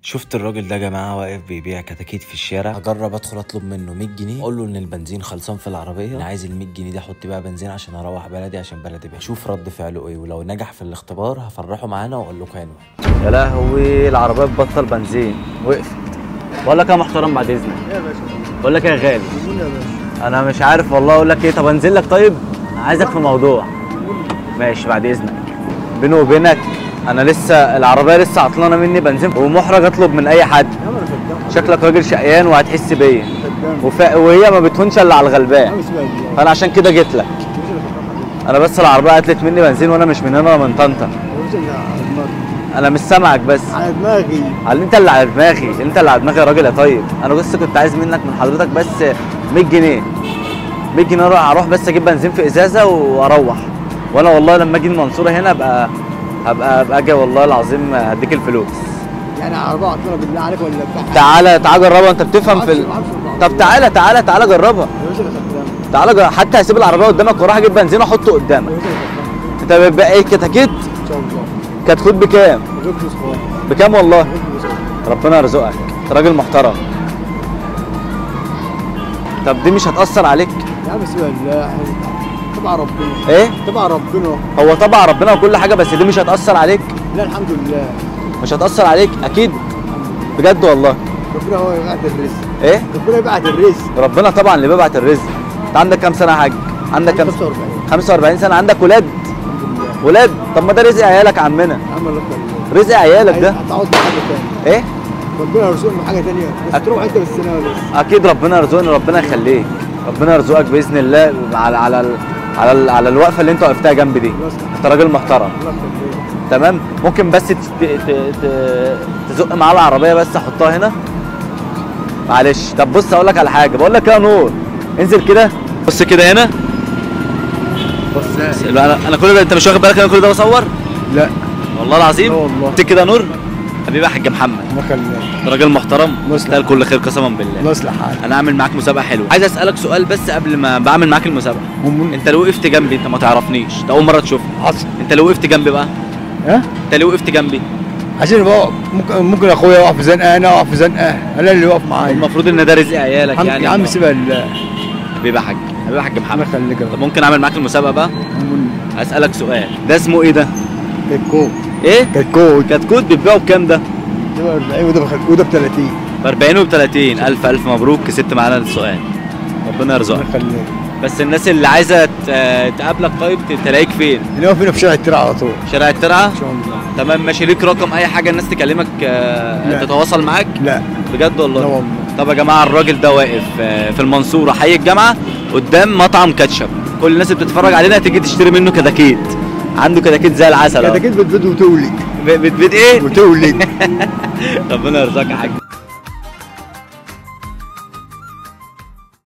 شفت الراجل ده يا جماعة واقف بيبيع كتاكيت في الشارع. هجرب ادخل اطلب منه 100 جنيه، اقول له ان البنزين خلصان في العربية، انا عايز ال 100 جنيه دي احط بيها بنزين عشان اروح بلدي، عشان بلدي بقى. شوف رد فعله ايه، ولو نجح في الاختبار هفرحه معانا واقول لكم عنوان. يا لهوي العربية بتبطل بنزين وقفت. بقول لك يا محترم بعد اذنك. يا باشا. بقول لك يا غالي. يا باشا. انا مش عارف والله اقول لك ايه. طب انزل لك؟ طيب عايزك في موضوع. ماشي بعد اذنك. بيني وبينك انا لسه العربية لسه عطلانه مني بنزين ومحرج اطلب من اي حد. شكلك راجل شقيان وهتحس بيا، وهي ما بتهونش الا على الغلبان، فانا عشان كده جيت لك. انا بس العربية قتلت مني بنزين وانا مش من هنا ولا من طنطا. انا مش سامعك بس. على دماغي. على انت اللي على دماغي، انت اللي على دماغي يا راجل يا طيب. انا بس كنت عايز منك من حضرتك بس 100 جنيه. 100 جنيه اروح بس اجيب بنزين في ازازة واروح. وانا والله لما اجي المنصورة هنا ابقى اجي والله العظيم هديك الفلوس. يعني عربية عطلانه بالله عليك ولا بتاع؟ تعالى تعالى جربها، انت بتفهم في طب تعالى تعالى تعالى جربها. تعالى جربها، حتى هسيب العربية قدامك واروح اجيب بنزين واحطه قدامك. انت بتبقى ايه كتاكيت؟ ان شاء الله. كتكوت بكام؟ بكام والله؟ ربنا يرزقك، انت راجل محترم. طب دي مش هتأثر عليك؟ يا عم سيبها لله، تبع ربنا. ايه؟ تبع ربنا. هو تبع ربنا وكل حاجة، بس دي مش هتأثر عليك؟ لا الحمد لله. مش هتأثر عليك اكيد؟ بجد والله. ربنا هو يبعت الرزق. ايه؟ ربنا يبعت الرزق. ربنا طبعا اللي بيبعت الرزق. انت عندك كام سنة يا حاج؟ عندك كام؟ 45. 45 سنة. عندك ولاد؟ الحمد لله. ولاد؟ طب ما ده رزق عيالك يا عمنا. يا عم الله يخليك. رزق عيالك ده. هتعوز حاجة ثانية. ايه؟ ربنا يرزقنا حاجة ثانية، بس تروح انت بالسنة بس. اكيد ربنا يرزقني، ربنا يخليك. ربنا يرزقك باذن الله على على على على الوقفة اللي انت وقفتها جنبي دي. انت راجل محترم. تمام؟ ممكن بس تزق معاه العربية بس احطها هنا؟ معلش. طب بص اقول لك على حاجة، بقول لك يا نور انزل كده، بص كده هنا. بص انا كل ده انت مش واخد بالك انا كل ده بصور؟ لا والله العظيم. والله كده يا نور حبيبي يا حاج محمد. الله يخليك. انت راجل محترم، تستاهل كل خير قسما بالله. الله يصلح حالك. انا هعمل معاك مسابقة حلوة، عايز اسالك سؤال بس قبل ما بعمل معاك المسابقة. انت لو وقفت جنبي، انت ما تعرفنيش، انت اول مرة تشوفني. حصل. انت لو وقفت جنبي بقى؟ ها؟ انت لو وقفت جنبي؟ عشان بقى ممكن اخويا يقف في زنقه، انا اقف في زنقه، انا اللي يقف معايا. المفروض ان ده رزق عيالك يعني. يا عم سيبها لله. حبيبي يا حاج، حبيبي يا حاج محمد. الله يخليك. طب ممكن اعمل معاك المسابقة بقى؟ اسالك سؤال، ده اسمه ايه ده؟ كتكوت. ايه؟ كتكوت. كتكوت بتبيعه بكام ده؟ ده ب 40 وده ب 30. ب 40 وب 30. الف الف مبروك، كسبت معانا السؤال. ربنا يرزقك. الله يخليك. بس الناس اللي عايزه تقابلك طيب تلاقيك فين؟ اللي هو فينا في شارع الترعه على طول. شارع الترعه؟ ان شاء الله. تمام ماشي. ليك رقم اي حاجة الناس تكلمك؟ لا. تتواصل معاك؟ لا. بجد والله؟ لا والله. طب يا جماعة الراجل ده واقف في المنصورة حي الجامعة قدام مطعم كاتشب. كل الناس اللي بتتفرج علينا تيجي تشتري منه كتاكيت. عنده كتاكيت زي العسل. كتاكيت بتبيض وتولد. بتبيض ايه؟ وتولد. ربنا يرزقك يا حاج.